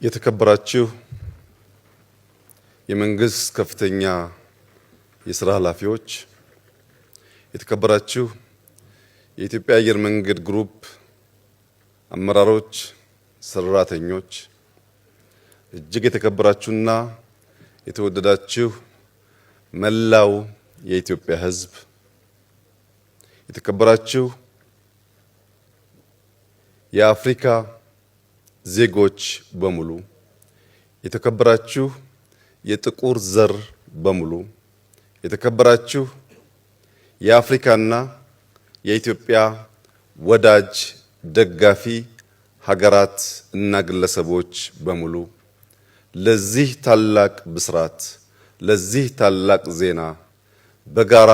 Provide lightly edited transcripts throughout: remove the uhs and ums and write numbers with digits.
የተከበራችሁ የመንግስት ከፍተኛ የስራ ኃላፊዎች፣ የተከበራችሁ የኢትዮጵያ አየር መንገድ ግሩፕ አመራሮች፣ ሰራተኞች፣ እጅግ የተከበራችሁና የተወደዳችሁ መላው የኢትዮጵያ ሕዝብ፣ የተከበራችሁ የአፍሪካ ዜጎች በሙሉ፣ የተከበራችሁ የጥቁር ዘር በሙሉ፣ የተከበራችሁ የአፍሪካና የኢትዮጵያ ወዳጅ ደጋፊ ሀገራት እና ግለሰቦች በሙሉ፣ ለዚህ ታላቅ ብስራት፣ ለዚህ ታላቅ ዜና በጋራ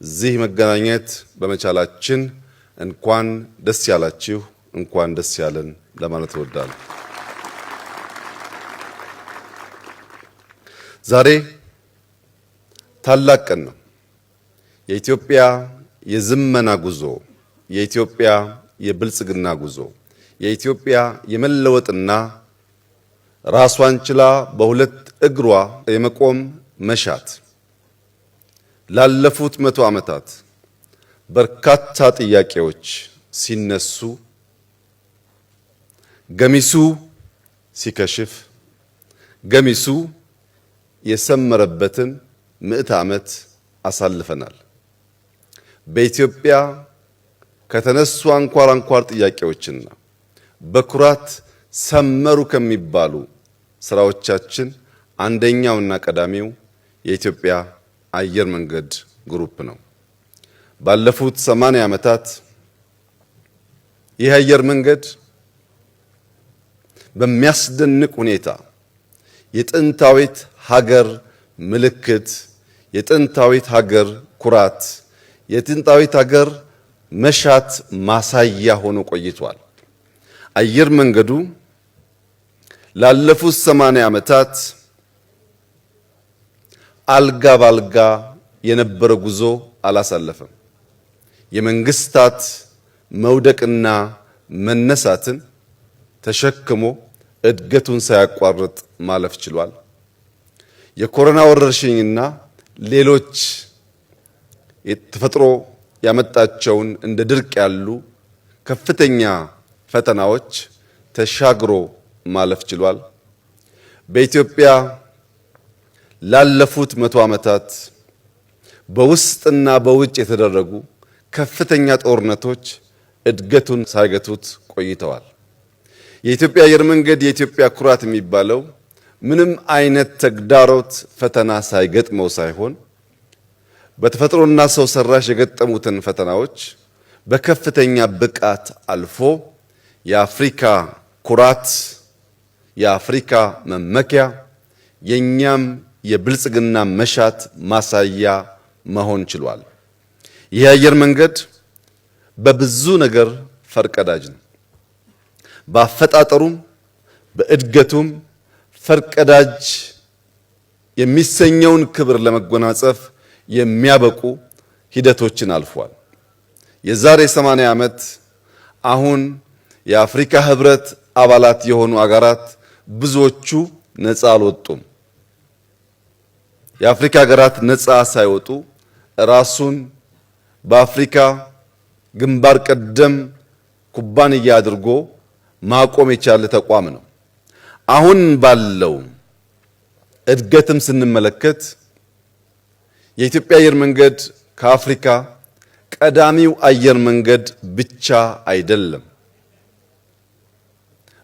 እዚህ መገናኘት በመቻላችን እንኳን ደስ ያላችሁ፣ እንኳን ደስ ያለን ለማለት እወዳለሁ። ዛሬ ታላቅ ቀን ነው። የኢትዮጵያ የዝመና ጉዞ፣ የኢትዮጵያ የብልጽግና ጉዞ፣ የኢትዮጵያ የመለወጥና ራሷን ችላ በሁለት እግሯ የመቆም መሻት ላለፉት 100 ዓመታት በርካታ ጥያቄዎች ሲነሱ፣ ገሚሱ ሲከሽፍ፣ ገሚሱ የሰመረበትን ምዕተ ዓመት አሳልፈናል። በኢትዮጵያ ከተነሱ አንኳር አንኳር ጥያቄዎችና በኩራት ሰመሩ ከሚባሉ ስራዎቻችን አንደኛውና ቀዳሚው የኢትዮጵያ አየር መንገድ ግሩፕ ነው። ባለፉት 80 ዓመታት ይህ አየር መንገድ በሚያስደንቅ ሁኔታ የጥንታዊት ሀገር ምልክት፣ የጥንታዊት ሀገር ኩራት፣ የጥንታዊት ሀገር መሻት ማሳያ ሆኖ ቆይቷል። አየር መንገዱ ላለፉት 80 ዓመታት አልጋ ባልጋ የነበረ ጉዞ አላሳለፈም። የመንግስታት መውደቅና መነሳትን ተሸክሞ እድገቱን ሳያቋርጥ ማለፍ ችሏል። የኮሮና ወረርሽኝና ሌሎች የተፈጥሮ ያመጣቸውን እንደ ድርቅ ያሉ ከፍተኛ ፈተናዎች ተሻግሮ ማለፍ ችሏል። በኢትዮጵያ ላለፉት 100 ዓመታት በውስጥና በውጭ የተደረጉ ከፍተኛ ጦርነቶች እድገቱን ሳይገቱት ቆይተዋል። የኢትዮጵያ አየር መንገድ የኢትዮጵያ ኩራት የሚባለው ምንም አይነት ተግዳሮት ፈተና ሳይገጥመው ሳይሆን በተፈጥሮና ሰው ሰራሽ የገጠሙትን ፈተናዎች በከፍተኛ ብቃት አልፎ የአፍሪካ ኩራት፣ የአፍሪካ መመኪያ፣ የኛም የብልጽግና መሻት ማሳያ መሆን ችሏል። ይህ አየር መንገድ በብዙ ነገር ፈርቀዳጅ ነው። በአፈጣጠሩም በእድገቱም ፈርቀዳጅ የሚሰኘውን ክብር ለመጎናጸፍ የሚያበቁ ሂደቶችን አልፏል። የዛሬ 80 ዓመት አሁን የአፍሪካ ህብረት አባላት የሆኑ አገራት ብዙዎቹ ነፃ አልወጡም። የአፍሪካ ሀገራት ነፃ ሳይወጡ ራሱን በአፍሪካ ግንባር ቀደም ኩባንያ አድርጎ ማቆም የቻለ ተቋም ነው። አሁን ባለው እድገትም ስንመለከት የኢትዮጵያ አየር መንገድ ከአፍሪካ ቀዳሚው አየር መንገድ ብቻ አይደለም።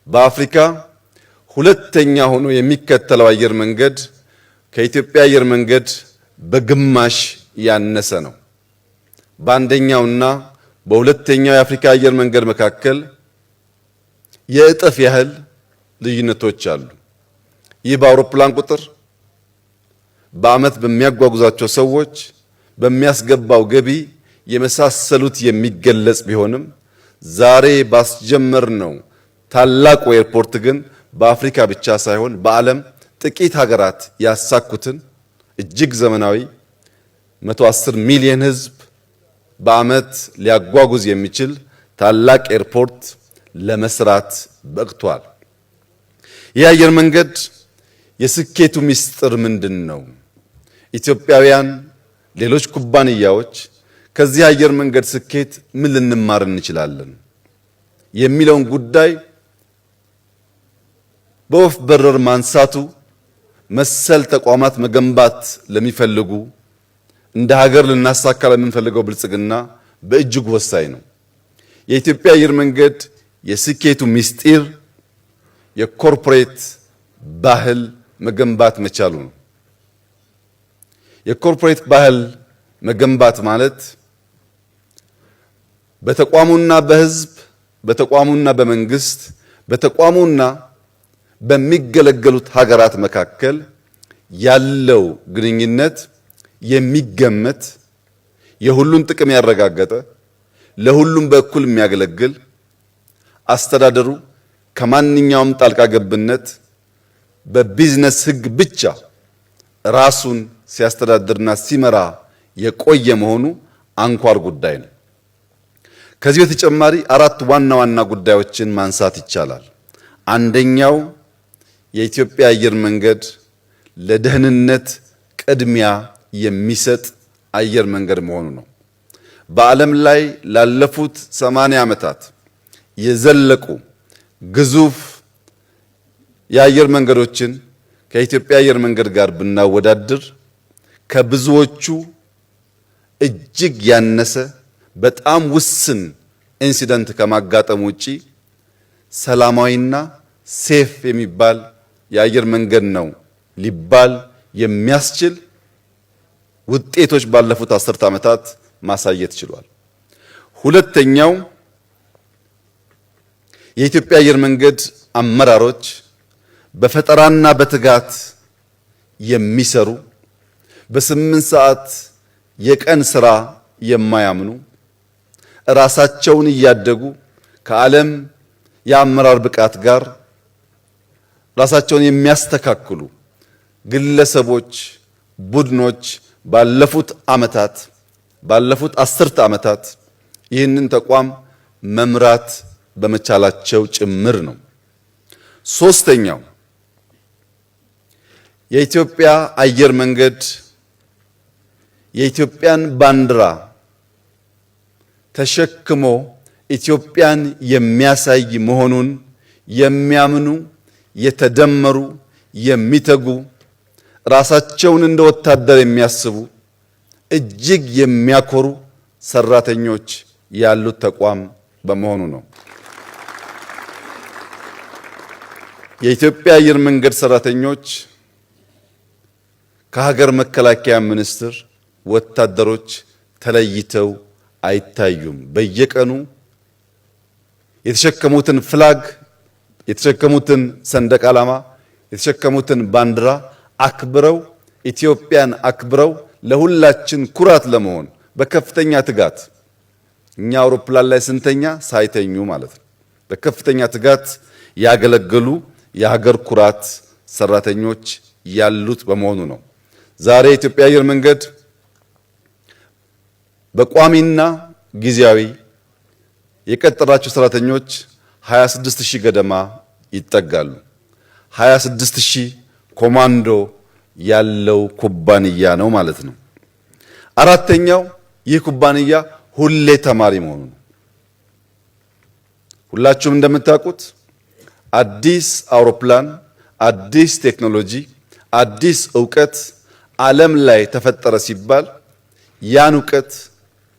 በአፍሪካ ሁለተኛ ሆኖ የሚከተለው አየር መንገድ ከኢትዮጵያ አየር መንገድ በግማሽ ያነሰ ነው። በአንደኛውና በሁለተኛው የአፍሪካ አየር መንገድ መካከል የእጥፍ ያህል ልዩነቶች አሉ። ይህ በአውሮፕላን ቁጥር፣ በዓመት በሚያጓጉዛቸው ሰዎች፣ በሚያስገባው ገቢ የመሳሰሉት የሚገለጽ ቢሆንም ዛሬ ባስጀመርነው ታላቁ ኤርፖርት ግን በአፍሪካ ብቻ ሳይሆን በዓለም ጥቂት ሀገራት ያሳኩትን እጅግ ዘመናዊ 110 ሚሊዮን ሕዝብ በዓመት ሊያጓጉዝ የሚችል ታላቅ ኤርፖርት ለመስራት በቅቷል። ይህ አየር መንገድ የስኬቱ ምስጢር ምንድን ነው? ኢትዮጵያውያን፣ ሌሎች ኩባንያዎች ከዚህ አየር መንገድ ስኬት ምን ልንማር እንችላለን የሚለውን ጉዳይ በወፍ በረር ማንሳቱ መሰል ተቋማት መገንባት ለሚፈልጉ፣ እንደ ሀገር ልናሳካ ለምንፈልገው ብልጽግና በእጅጉ ወሳኝ ነው። የኢትዮጵያ አየር መንገድ የስኬቱ ምስጢር የ corporate ባህል መገንባት መቻሉ ነው። የ corporate ባህል መገንባት ማለት በተቋሙና በሕዝብ፣ በተቋሙና በመንግስት፣ በተቋሙና በሚገለገሉት ሀገራት መካከል ያለው ግንኙነት የሚገመት፣ የሁሉን ጥቅም ያረጋገጠ፣ ለሁሉም በእኩል የሚያገለግል፣ አስተዳደሩ ከማንኛውም ጣልቃ ገብነት በቢዝነስ ሕግ ብቻ ራሱን ሲያስተዳድርና ሲመራ የቆየ መሆኑ አንኳር ጉዳይ ነው። ከዚህ በተጨማሪ አራት ዋና ዋና ጉዳዮችን ማንሳት ይቻላል። አንደኛው የኢትዮጵያ አየር መንገድ ለደህንነት ቅድሚያ የሚሰጥ አየር መንገድ መሆኑ ነው። በዓለም ላይ ላለፉት 80 ዓመታት የዘለቁ ግዙፍ የአየር መንገዶችን ከኢትዮጵያ አየር መንገድ ጋር ብናወዳድር ከብዙዎቹ እጅግ ያነሰ፣ በጣም ውስን incident ከማጋጠም ውጪ ሰላማዊና safe የሚባል የአየር መንገድ ነው ሊባል የሚያስችል ውጤቶች ባለፉት 10 ዓመታት ማሳየት ችሏል። ሁለተኛው የኢትዮጵያ አየር መንገድ አመራሮች በፈጠራና በትጋት የሚሰሩ፣ በ8 ሰዓት የቀን ስራ የማያምኑ፣ ራሳቸውን እያደጉ ከዓለም የአመራር ብቃት ጋር ራሳቸውን የሚያስተካክሉ ግለሰቦች፣ ቡድኖች ባለፉት ዓመታት፣ ባለፉት አስርተ ዓመታት ይህንን ተቋም መምራት በመቻላቸው ጭምር ነው። ሶስተኛው የኢትዮጵያ አየር መንገድ የኢትዮጵያን ባንዲራ ተሸክሞ ኢትዮጵያን የሚያሳይ መሆኑን የሚያምኑ፣ የተደመሩ፣ የሚተጉ፣ ራሳቸውን እንደ ወታደር የሚያስቡ፣ እጅግ የሚያኮሩ ሰራተኞች ያሉት ተቋም በመሆኑ ነው። የኢትዮጵያ አየር መንገድ ሰራተኞች ከሀገር መከላከያ ሚኒስቴር ወታደሮች ተለይተው አይታዩም። በየቀኑ የተሸከሙትን flag፣ የተሸከሙትን ሰንደቅ ዓላማ፣ የተሸከሙትን ባንዲራ አክብረው፣ ኢትዮጵያን አክብረው፣ ለሁላችን ኩራት ለመሆን በከፍተኛ ትጋት፣ እኛ አውሮፕላን ላይ ስንተኛ ሳይተኙ ማለት ነው፣ በከፍተኛ ትጋት ያገለገሉ የሀገር ኩራት ሰራተኞች ያሉት በመሆኑ ነው። ዛሬ የኢትዮጵያ አየር መንገድ በቋሚና ጊዜያዊ የቀጠራቸው ሰራተኞች 26 ሺህ ገደማ ይጠጋሉ። 26 ሺህ ኮማንዶ ያለው ኩባንያ ነው ማለት ነው። አራተኛው ይህ ኩባንያ ሁሌ ተማሪ መሆኑ ነው። ሁላችሁም እንደምታውቁት አዲስ አውሮፕላን፣ አዲስ ቴክኖሎጂ፣ አዲስ እውቀት ዓለም ላይ ተፈጠረ ሲባል ያን እውቀት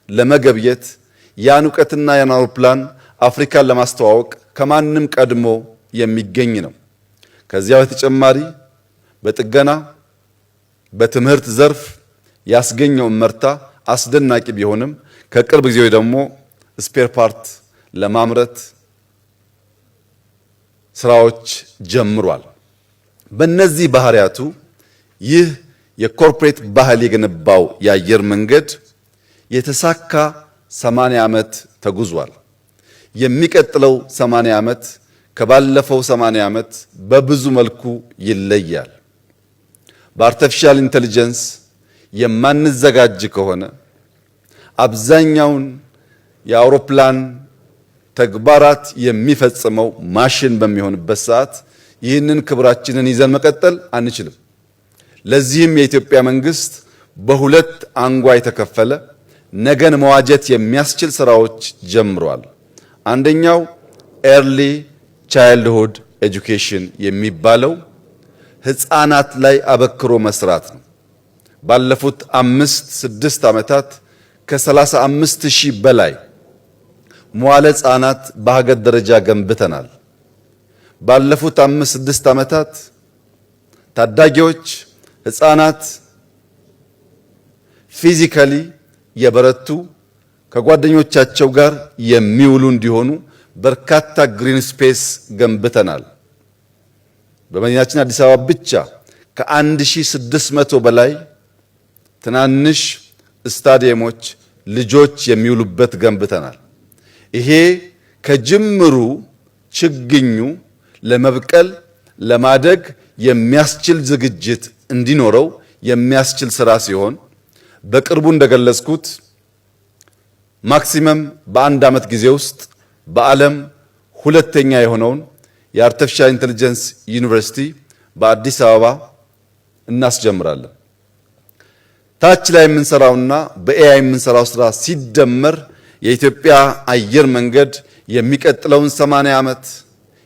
ለመገብየት፣ ያን እውቀትና ያን አውሮፕላን አፍሪካን ለማስተዋወቅ ከማንም ቀድሞ የሚገኝ ነው። ከዚያ በተጨማሪ በጥገና፣ በትምህርት ዘርፍ ያስገኘው እመርታ አስደናቂ ቢሆንም ከቅርብ ጊዜ ደግሞ spare part ለማምረት ስራዎች ጀምሯል። በእነዚህ ባህሪያቱ ይህ የ corporate ባህል የገነባው የአየር መንገድ የተሳካ 80 ዓመት ተጉዟል። የሚቀጥለው 80 ዓመት ከባለፈው 80 ዓመት በብዙ መልኩ ይለያል። በ artificial intelligence የማንዘጋጅ ከሆነ፣ አብዛኛውን የአውሮፕላን ተግባራት የሚፈጽመው ማሽን በሚሆንበት ሰዓት ይህንን ክብራችንን ይዘን መቀጠል አንችልም። ለዚህም የኢትዮጵያ መንግስት በሁለት አንጓ የተከፈለ ነገን መዋጀት የሚያስችል ስራዎች ጀምሯል። አንደኛው early childhood education የሚባለው ህፃናት ላይ አበክሮ መስራት ነው። ባለፉት 5-6 ዓመታት ከ35,000 በላይ መዋለ ህፃናት በሀገር ደረጃ ገንብተናል። ባለፉት 5-6 ዓመታት ታዳጊዎች ህፃናት physically የበረቱ፣ ከጓደኞቻቸው ጋር የሚውሉ እንዲሆኑ በርካታ green space ገንብተናል። በመዲናችን አዲስ አበባ ብቻ ከ1600 በላይ ትናንሽ ስታዲየሞች ልጆች የሚውሉበት ገንብተናል። ይሄ ከጅምሩ ችግኙ ለመብቀል ለማደግ የሚያስችል ዝግጅት እንዲኖረው የሚያስችል ስራ ሲሆን፣ በቅርቡ እንደገለጽኩት maximum በአንድ ዓመት ጊዜ ውስጥ በዓለም ሁለተኛ የሆነውን የ artificial intelligence ዩኒቨርሲቲ በአዲስ አበባ እናስጀምራለን። ታች ላይ የምንሰራውና በ AI የምንሰራው ስራ ሲደመር የኢትዮጵያ አየር መንገድ የሚቀጥለውን 80 ዓመት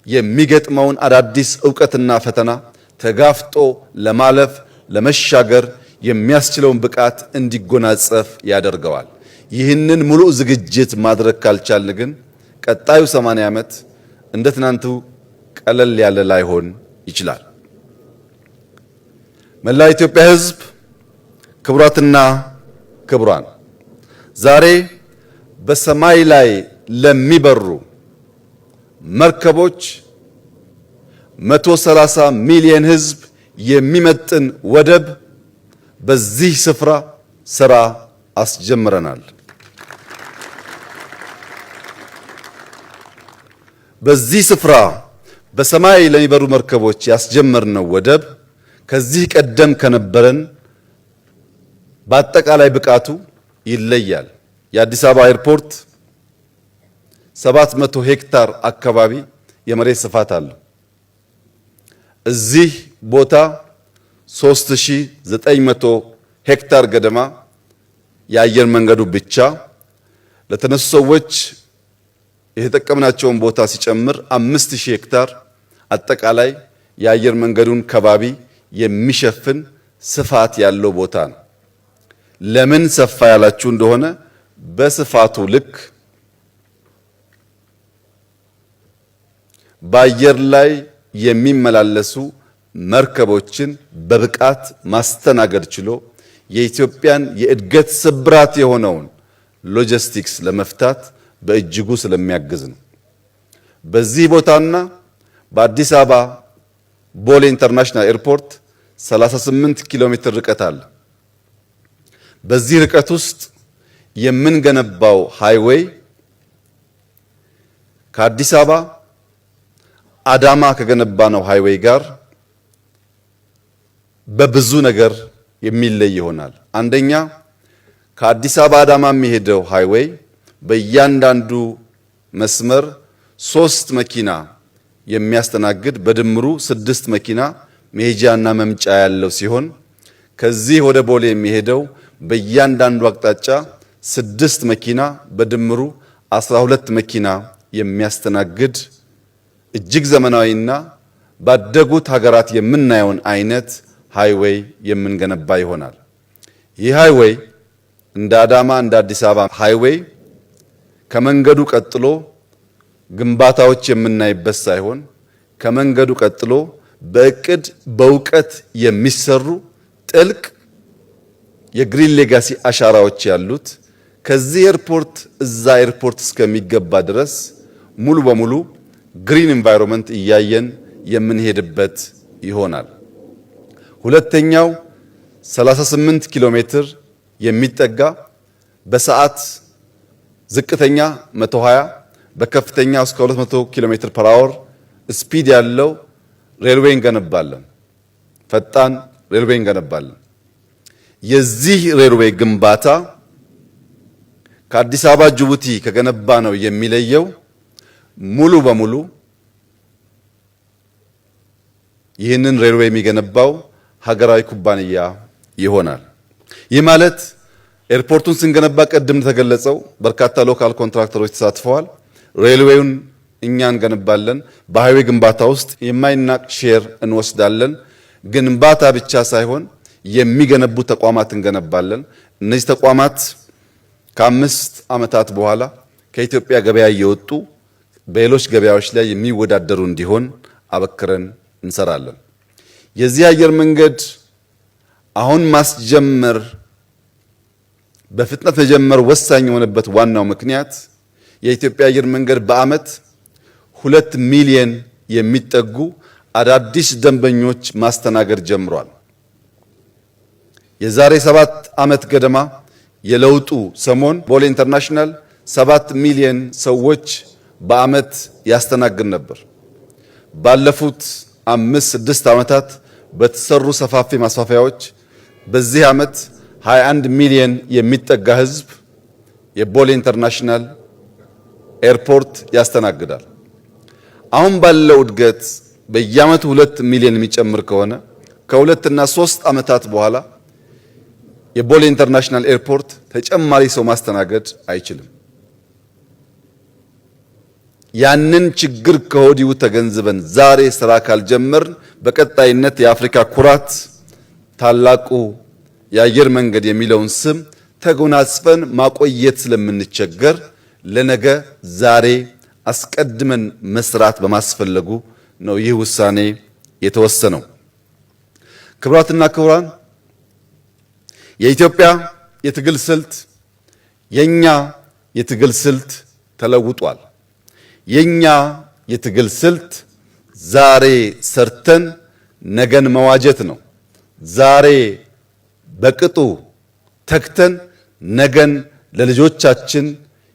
የሚገጥመውን አዳዲስ እውቀትና ፈተና ተጋፍጦ ለማለፍ፣ ለመሻገር የሚያስችለውን ብቃት እንዲጎናጸፍ ያደርገዋል። ይህንን ሙሉ ዝግጅት ማድረግ ካልቻልን ግን ቀጣዩ 80 ዓመት እንደ ትናንቱ ቀለል ያለ ላይሆን ይችላል። መላው የኢትዮጵያ ሕዝብ፣ ክቡራትና ክቡራን፣ ዛሬ በሰማይ ላይ ለሚበሩ መርከቦች 130 ሚሊዮን ሕዝብ የሚመጥን ወደብ በዚህ ስፍራ ስራ አስጀምረናል። በዚህ ስፍራ በሰማይ ለሚበሩ መርከቦች ያስጀመርነው ወደብ ከዚህ ቀደም ከነበረን በአጠቃላይ ብቃቱ ይለያል። የአዲስ አበባ ኤርፖርት 700 ሄክታር አካባቢ የመሬት ስፋት አለው። እዚህ ቦታ 3900 ሄክታር ገደማ የአየር መንገዱ ብቻ ለተነሱ ሰዎች የተጠቀምናቸውን ቦታ ሲጨምር 5000 ሄክታር አጠቃላይ የአየር መንገዱን ከባቢ የሚሸፍን ስፋት ያለው ቦታ ነው። ለምን ሰፋ ያላችሁ እንደሆነ በስፋቱ ልክ በአየር ላይ የሚመላለሱ መርከቦችን በብቃት ማስተናገድ ችሎ የኢትዮጵያን የእድገት ስብራት የሆነውን ሎጂስቲክስ ለመፍታት በእጅጉ ስለሚያግዝ ነው። በዚህ ቦታና በአዲስ አበባ ቦሌ international airport 38 ኪሎ ሜትር ርቀት አለ። በዚህ ርቀት ውስጥ የምንገነባው highway ከአዲስ አበባ አዳማ ከገነባነው highway ጋር በብዙ ነገር የሚለይ ይሆናል። አንደኛ፣ ከአዲስ አበባ አዳማ የሚሄደው highway በእያንዳንዱ መስመር ሶስት መኪና የሚያስተናግድ፣ በድምሩ ስድስት መኪና መሄጃና መምጫ ያለው ሲሆን፣ ከዚህ ወደ ቦሌ የሚሄደው በእያንዳንዱ አቅጣጫ ስድስት መኪና፣ በድምሩ 12 መኪና የሚያስተናግድ እጅግ ዘመናዊና ባደጉት ሀገራት የምናየውን አይነት highway የምንገነባ ይሆናል። ይህ highway እንደ አዳማ፣ እንደ አዲስ አበባ highway ከመንገዱ ቀጥሎ ግንባታዎች የምናይበት ሳይሆን ከመንገዱ ቀጥሎ በእቅድ በእውቀት የሚሰሩ ጥልቅ የ green legacy አሻራዎች ያሉት፣ ከዚህ ኤርፖርት እዛ ኤርፖርት እስከሚገባ ድረስ ሙሉ በሙሉ green environment እያየን የምንሄድበት ይሆናል። ሁለተኛው 38 ኪሎ ሜትር የሚጠጋ፣ በሰዓት ዝቅተኛ 120 በከፍተኛ እስከ 200 ኪሎ ሜትር per hour speed ያለው railway እንገነባለን። ፈጣን railway እንገነባለን። የዚህ railway ግንባታ ከአዲስ አበባ ጅቡቲ ከገነባነው የሚለየው ሙሉ በሙሉ ይህንን railway የሚገነባው ሀገራዊ ኩባንያ ይሆናል። ይህ ማለት ኤርፖርቱን ስንገነባ ቅድም እንደተገለጸው በርካታ local contractor ኦች ተሳትፈዋል። Railway ውን እኛ እንገነባለን። በ highway ግንባታ ውስጥ የማይናቅ share እንወስዳለን። ግንባታ ብቻ ሳይሆን የሚገነቡ ተቋማት እንገነባለን። እነዚህ ተቋማት ከ5 ዓመታት በኋላ ከኢትዮጵያ ገበያ እየወጡ በሌሎች ገበያዎች ላይ የሚወዳደሩ እንዲሆን አበክረን እንሰራለን። የዚህ አየር መንገድ አሁን ማስጀመር፣ በፍጥነት መጀመር ወሳኝ የሆነበት ዋናው ምክንያት የኢትዮጵያ አየር መንገድ በዓመት 2 ሚሊየን የሚጠጉ አዳዲስ ደንበኞች ማስተናገድ ጀምሯል። የዛሬ 7 ዓመት ገደማ የለውጡ ሰሞን ቦሌ International 7 ሚሊየን ሰዎች በዓመት ያስተናግድ ነበር። ባለፉት 5-6 ዓመታት በተሰሩ ሰፋፊ ማስፋፊያዎች በዚህ ዓመት 21 ሚሊየን የሚጠጋ ሕዝብ የቦሌ International Airport ያስተናግዳል። አሁን ባለው እድገት በየዓመቱ 2 ሚሊዮን የሚጨምር ከሆነ ከ2 እና 3 ዓመታት በኋላ የቦሌ International Airport ተጨማሪ ሰው ማስተናገድ አይችልም። ያንን ችግር ከወዲሁ ተገንዝበን ዛሬ ስራ ካልጀመርን በቀጣይነት የአፍሪካ ኩራት ታላቁ የአየር መንገድ የሚለውን ስም ተጎናጽፈን ማቆየት ስለምንቸገር ለነገ ዛሬ አስቀድመን መስራት በማስፈለጉ ነው ይህ ውሳኔ የተወሰነው። ክቡራትና ክቡራን፣ የኢትዮጵያ የትግል ስልት፣ የኛ የትግል ስልት ተለውጧል። የኛ የትግል ስልት ዛሬ ሰርተን ነገን መዋጀት ነው። ዛሬ በቅጡ ተግተን ነገን ለልጆቻችን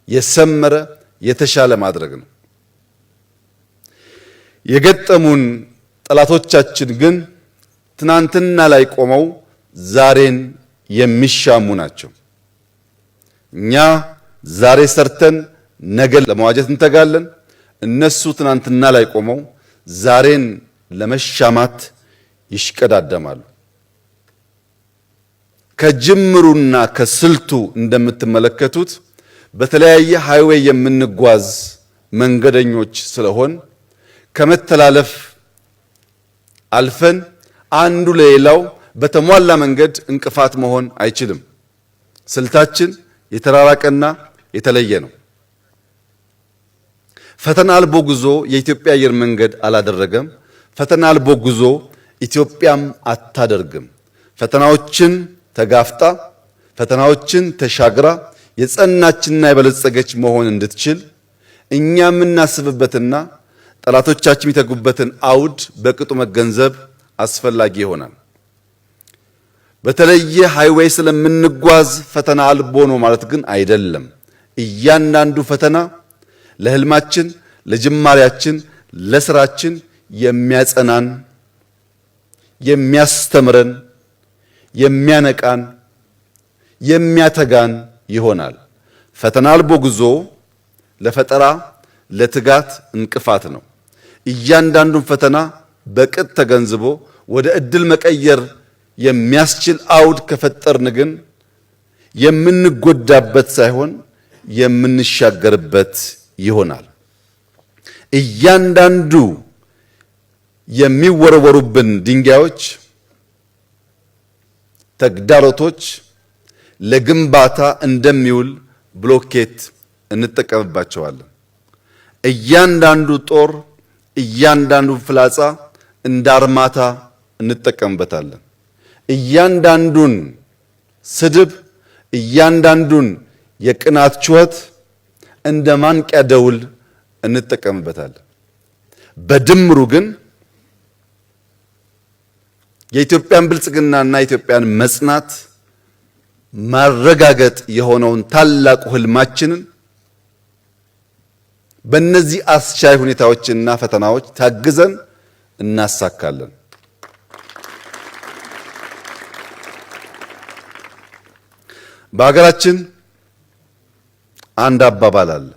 የሰመረ የተሻለ ማድረግ ነው። የገጠሙን ጠላቶቻችን ግን ትናንትና ላይ ቆመው ዛሬን የሚሻሙ ናቸው። እኛ ዛሬ ሰርተን ነገን ለመዋጀት እንተጋለን። እነሱ ትናንትና ላይ ቆመው ዛሬን ለመሻማት ይሽቀዳደማሉ። ከጅምሩና ከስልቱ እንደምትመለከቱት በተለያየ highway የምንጓዝ መንገደኞች ስለሆን ከመተላለፍ አልፈን አንዱ ለሌላው በተሟላ መንገድ እንቅፋት መሆን አይችልም። ስልታችን የተራራቀና የተለየ ነው። ፈተና አልቦ ጉዞ የኢትዮጵያ አየር መንገድ አላደረገም። ፈተና አልቦ ጉዞ ኢትዮጵያም አታደርግም። ፈተናዎችን ተጋፍጣ፣ ፈተናዎችን ተሻግራ የጸናችና የበለጸገች መሆን እንድትችል እኛ የምናስብበትና ጠላቶቻችን የሚተጉበትን አውድ በቅጡ መገንዘብ አስፈላጊ ይሆናል። በተለየ highway ስለምንጓዝ ፈተና አልቦ ነው ማለት ግን አይደለም። እያንዳንዱ ፈተና ለህልማችን፣ ለጅማሬያችን፣ ለስራችን የሚያጸናን፣ የሚያስተምረን፣ የሚያነቃን፣ የሚያተጋን ይሆናል። ፈተና አልቦ ጉዞ ለፈጠራ ለትጋት እንቅፋት ነው። እያንዳንዱን ፈተና በቅጥ ተገንዝቦ ወደ እድል መቀየር የሚያስችል አውድ ከፈጠርን ግን የምንጎዳበት ሳይሆን የምንሻገርበት ይሆናል። እያንዳንዱ የሚወረወሩብን ድንጋዮች፣ ተግዳሮቶች ለግንባታ እንደሚውል ብሎኬት እንጠቀምባቸዋለን። እያንዳንዱ ጦር፣ እያንዳንዱ ፍላጻ እንደ አርማታ እንጠቀምበታለን። እያንዳንዱን ስድብ፣ እያንዳንዱን የቅናት ጩኸት እንደ ማንቂያ ደውል እንጠቀምበታለን። በድምሩ ግን የኢትዮጵያን ብልጽግናና የኢትዮጵያን መጽናት ማረጋገጥ የሆነውን ታላቁ ህልማችንን በእነዚህ አስቻይ ሁኔታዎችና ፈተናዎች ታግዘን እናሳካለን። በሀገራችን አንድ አባባል አለ።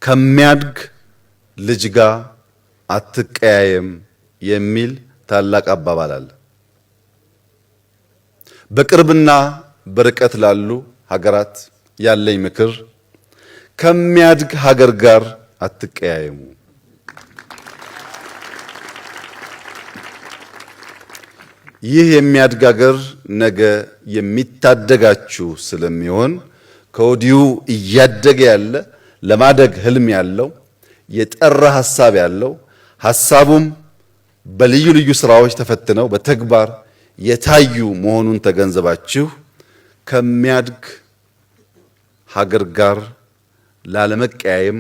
ከሚያድግ ልጅ ጋር አትቀያየም የሚል ታላቅ አባባል አለ። በቅርብና በርቀት ላሉ ሀገራት ያለኝ ምክር ከሚያድግ ሀገር ጋር አትቀያየሙ። ይህ የሚያድግ ሀገር ነገ የሚታደጋችሁ ስለሚሆን ከወዲሁ እያደገ ያለ፣ ለማደግ ህልም ያለው፣ የጠራ ሀሳብ ያለው፣ ሀሳቡም በልዩ ልዩ ስራዎች ተፈትነው በተግባር የታዩ መሆኑን ተገንዘባችሁ ከሚያድግ ሀገር ጋር ላለመቀያየም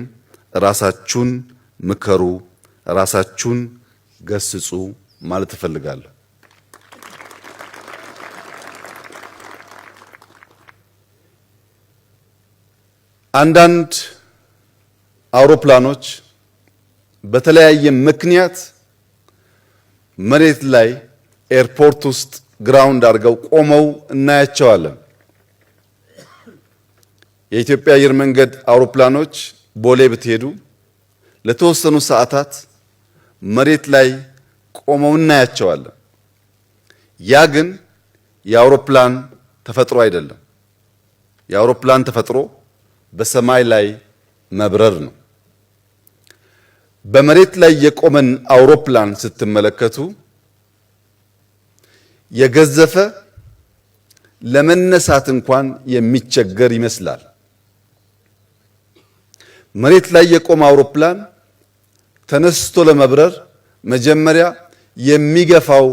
ራሳችሁን ምከሩ፣ ራሳችሁን ገስጹ ማለት እፈልጋለሁ። አንዳንድ አውሮፕላኖች በተለያየ ምክንያት መሬት ላይ ኤርፖርት ውስጥ ground አድርገው ቆመው እናያቸዋለን። የኢትዮጵያ አየር መንገድ አውሮፕላኖች ቦሌ ብትሄዱ ለተወሰኑ ሰዓታት መሬት ላይ ቆመው እናያቸዋለን። ያ ግን የአውሮፕላን ተፈጥሮ አይደለም። የአውሮፕላን ተፈጥሮ በሰማይ ላይ መብረር ነው። በመሬት ላይ የቆመን አውሮፕላን ስትመለከቱ የገዘፈ፣ ለመነሳት እንኳን የሚቸገር ይመስላል። መሬት ላይ የቆመ አውሮፕላን ተነስቶ ለመብረር መጀመሪያ የሚገፋው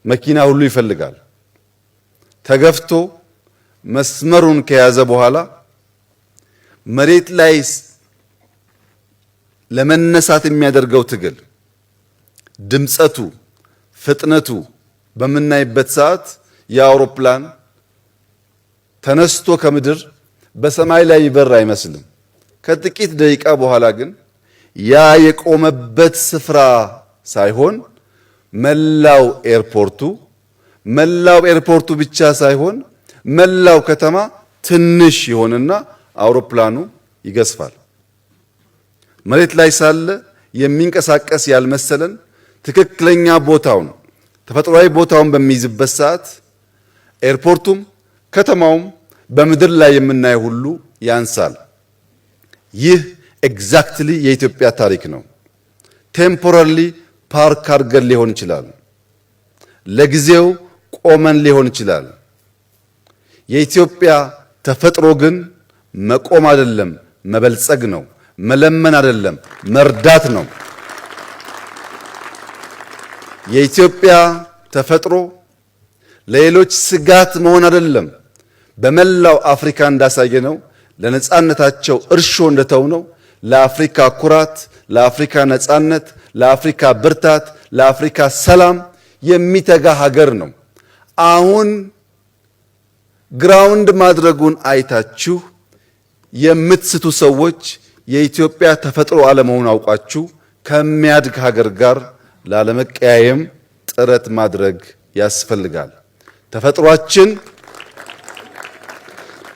መኪና ሁሉ ይፈልጋል። ተገፍቶ መስመሩን ከያዘ በኋላ መሬት ላይ ለመነሳት የሚያደርገው ትግል፣ ድምፀቱ፣ ፍጥነቱ በምናይበት ሰዓት የአውሮፕላን ተነስቶ ከምድር በሰማይ ላይ ይበር አይመስልም። ከጥቂት ደቂቃ በኋላ ግን ያ የቆመበት ስፍራ ሳይሆን መላው ኤርፖርቱ፣ መላው ኤርፖርቱ ብቻ ሳይሆን መላው ከተማ ትንሽ ይሆንና አውሮፕላኑ ይገዝፋል። መሬት ላይ ሳለ የሚንቀሳቀስ ያልመሰለን ትክክለኛ ቦታውን፣ ተፈጥሯዊ ቦታውን በሚይዝበት ሰዓት ኤርፖርቱም ከተማውም በምድር ላይ የምናየው ሁሉ ያንሳል። ይህ exactly የኢትዮጵያ ታሪክ ነው። Temporarily park አድርገን ሊሆን ይችላል። ለጊዜው ቆመን ሊሆን ይችላል። የኢትዮጵያ ተፈጥሮ ግን መቆም አይደለም፣ መበልጸግ ነው። መለመን አይደለም፣ መርዳት ነው። የኢትዮጵያ ተፈጥሮ ለሌሎች ስጋት መሆን አይደለም። በመላው አፍሪካ እንዳሳየነው፣ ለነጻነታቸው እርሾ እንደተውነው፣ ለአፍሪካ ኩራት፣ ለአፍሪካ ነጻነት፣ ለአፍሪካ ብርታት፣ ለአፍሪካ ሰላም የሚተጋ ሀገር ነው። አሁን ground ማድረጉን አይታችሁ የምትስቱ ሰዎች የኢትዮጵያ ተፈጥሮ አለመሆኑን አውቃችሁ ከሚያድግ ሀገር ጋር ላለመቀያየም ጥረት ማድረግ ያስፈልጋል።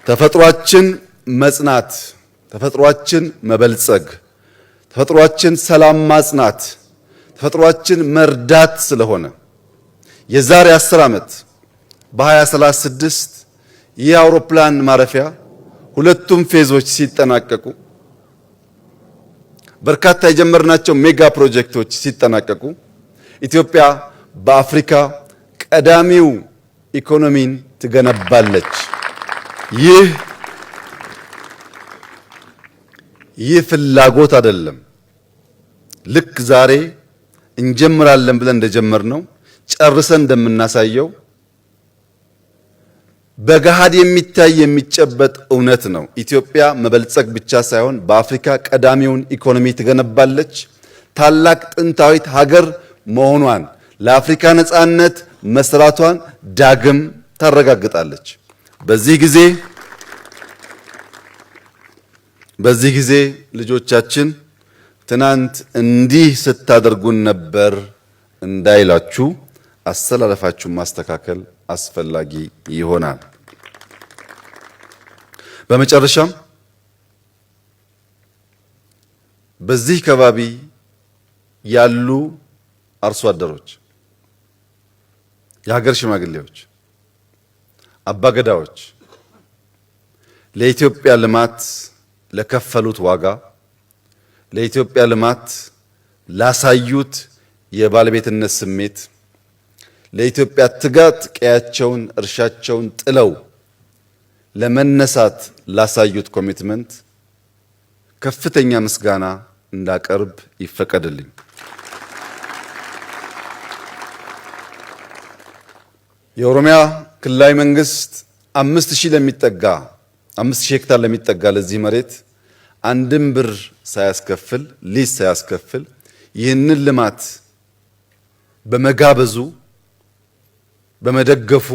ተፈጥሯችን መጽናት፣ ተፈጥሯችን መበልጸግ፣ ተፈጥሯችን ሰላም ማጽናት፣ ተፈጥሯችን መርዳት ስለሆነ የዛሬ 10 ዓመት በ2036 ይህ አውሮፕላን ማረፊያ ሁለቱም phase ኦች ሲጠናቀቁ፣ በርካታ የጀመርናቸው mega ፕሮጀክቶች ሲጠናቀቁ ኢትዮጵያ በአፍሪካ ቀዳሚው ኢኮኖሚን ትገነባለች። ይህ ፍላጎት አይደለም። ልክ ዛሬ እንጀምራለን ብለን እንደጀመርነው ጨርሰን እንደምናሳየው በገሃድ የሚታይ የሚጨበጥ እውነት ነው። ኢትዮጵያ መበልጸግ ብቻ ሳይሆን በአፍሪካ ቀዳሚውን ኢኮኖሚ ትገነባለች። ታላቅ ጥንታዊት ሀገር መሆኗን፣ ለአፍሪካ ነጻነት መስራቷን ዳግም ታረጋግጣለች። በዚህ ጊዜ ልጆቻችን ትናንት እንዲህ ስታደርጉን ነበር እንዳይላችሁ አሰላለፋችሁን ማስተካከል አስፈላጊ ይሆናል። በመጨረሻም በዚህ ከባቢ ያሉ አርሶ አደሮች፣ የሀገር ሽማግሌዎች፣ አባገዳዎች ለኢትዮጵያ ልማት ለከፈሉት ዋጋ፣ ለኢትዮጵያ ልማት ላሳዩት የባለቤትነት ስሜት፣ ለኢትዮጵያ ትጋት ቀያቸውን እርሻቸውን ጥለው ለመነሳት ላሳዩት commitment ከፍተኛ ምስጋና እንዳቀርብ ይፈቀድልኝ። የኦሮሚያ ክልላዊ መንግስት 5000 ለሚጠጋ 5000 ሄክታር ለሚጠጋ ለዚህ መሬት አንድም ብር ሳያስከፍል፣ ሊዝ ሳያስከፍል ይህንን ልማት በመጋበዙ፣ በመደገፉ፣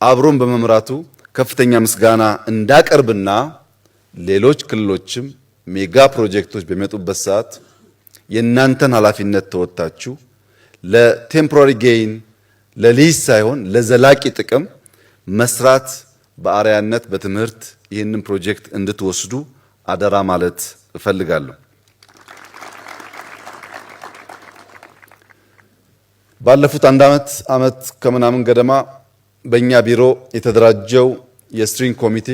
አብሮን በመምራቱ ከፍተኛ ምስጋና እንዳቀርብና ሌሎች ክልሎችም mega ፕሮጀክቶች በሚመጡበት ሰዓት የእናንተን ኃላፊነት ተወጥታችሁ ለ temporary gain፣ ለሊዝ ሳይሆን ለዘላቂ ጥቅም መስራት በአርአያነት በትምህርት ይህንን ፕሮጀክት እንድትወስዱ አደራ ማለት እፈልጋለሁ። ባለፉት አንድ ዓመት ከምናምን ገደማ በእኛ ቢሮ የተደራጀው የ steering ኮሚቴ፣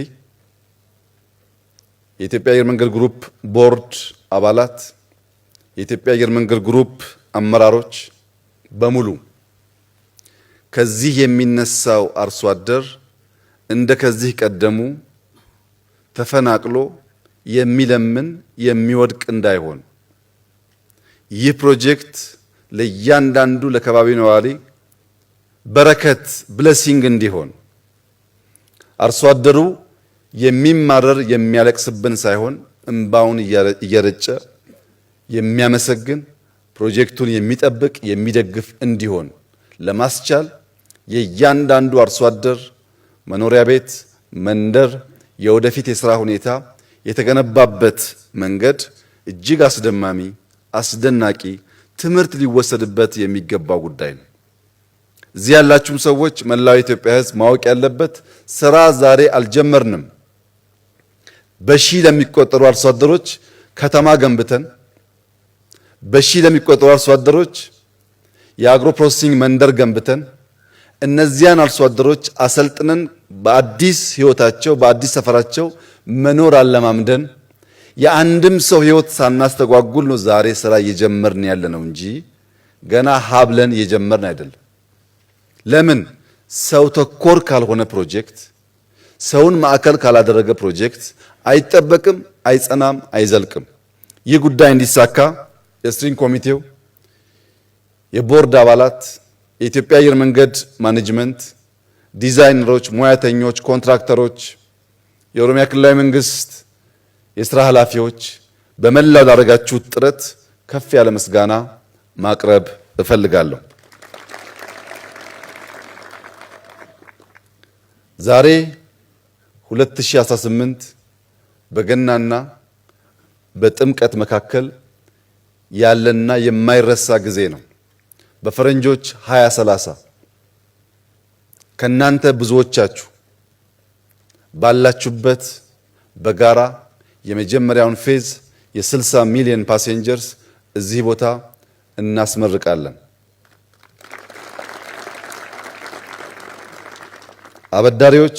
የኢትዮጵያ አየር መንገድ ግሩፕ ቦርድ አባላት፣ የኢትዮጵያ አየር መንገድ ግሩፕ አመራሮች በሙሉ ከዚህ የሚነሳው አርሶ አደር እንደ ከዚህ ቀደሙ ተፈናቅሎ የሚለምን የሚወድቅ እንዳይሆን፣ ይህ ፕሮጀክት ለእያንዳንዱ ለከባቢው ነዋሪ በረከት blessing እንዲሆን፣ አርሶ አደሩ የሚማረር የሚያለቅስብን ሳይሆን እምባውን እየረጨ የሚያመሰግን፣ ፕሮጀክቱን የሚጠብቅ የሚደግፍ እንዲሆን ለማስቻል የእያንዳንዱ አርሶ አደር መኖሪያ ቤት፣ መንደር፣ የወደፊት የስራ ሁኔታ የተገነባበት መንገድ እጅግ አስደማሚ፣ አስደናቂ፣ ትምህርት ሊወሰድበት የሚገባው ጉዳይ ነው። እዚህ ያላችሁም ሰዎች፣ መላው የኢትዮጵያ ሕዝብ ማወቅ ያለበት ስራ ዛሬ አልጀመርንም። በሺህ ለሚቆጠሩ አርሶ አደሮች ከተማ ገንብተን፣ በሺህ ለሚቆጠሩ አርሶ አደሮች የ agro processing መንደር ገንብተን፣ እነዚያን አርሶ አደሮች አሰልጥነን በአዲስ ህይወታቸው በአዲስ ሰፈራቸው መኖር አለማምደን የአንድም ሰው ህይወት ሳናስተጓጉል ነው ዛሬ ስራ እየጀመርን ያለ ነው እንጂ ገና ሀ ብለን እየጀመርን አይደለም። ለምን? ሰው ተኮር ካልሆነ ፕሮጀክት፣ ሰውን ማዕከል ካላደረገ ፕሮጀክት አይጠበቅም፣ አይጸናም፣ አይዘልቅም። ይህ ጉዳይ እንዲሳካ የ steering ኮሚቴው፣ የቦርድ አባላት፣ የኢትዮጵያ አየር መንገድ management፣ ዲዛይነሮች፣ ሙያተኞች፣ ኮንትራክተሮች፣ የኦሮሚያ ክልላዊ መንግስት የስራ ኃላፊዎች በመላው ላደረጋችሁት ጥረት ከፍ ያለ ምስጋና ማቅረብ እፈልጋለሁ። ዛሬ 2018 በገናና በጥምቀት መካከል ያለና የማይረሳ ጊዜ ነው። በፈረንጆች 2030 ከናንተ ብዙዎቻችሁ ባላችሁበት በጋራ የመጀመሪያውን phase የ60 ሚሊዮን passengers እዚህ ቦታ እናስመርቃለን። አበዳሪዎች፣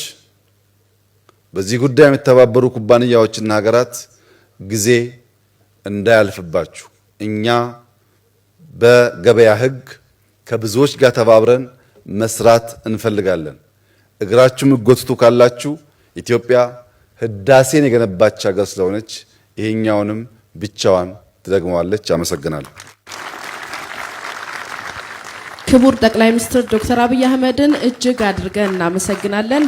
በዚህ ጉዳይ የሚተባበሩ ኩባንያዎችና ሀገራት ጊዜ እንዳያልፍባችሁ እኛ በገበያ ሕግ ከብዙዎች ጋር ተባብረን መስራት እንፈልጋለን። እግራችሁ የምትጎትቱ ካላችሁ ኢትዮጵያ ህዳሴን የገነባች ሀገር ስለሆነች ይሄኛውንም ብቻዋን ትደግመዋለች። አመሰግናለሁ። ክቡር ጠቅላይ ሚኒስትር ዶክተር አብይ አህመድን እጅግ አድርገን እናመሰግናለን።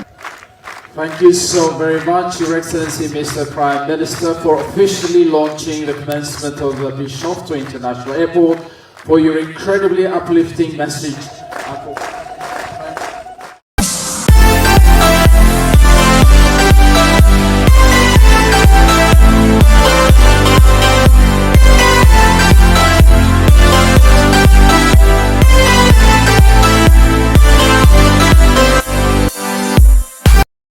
Thank you so very much, Your Excellency Mr. Prime Minister, for officially launching the commencement of the Bishoftu International Airport, for your incredibly uplifting message.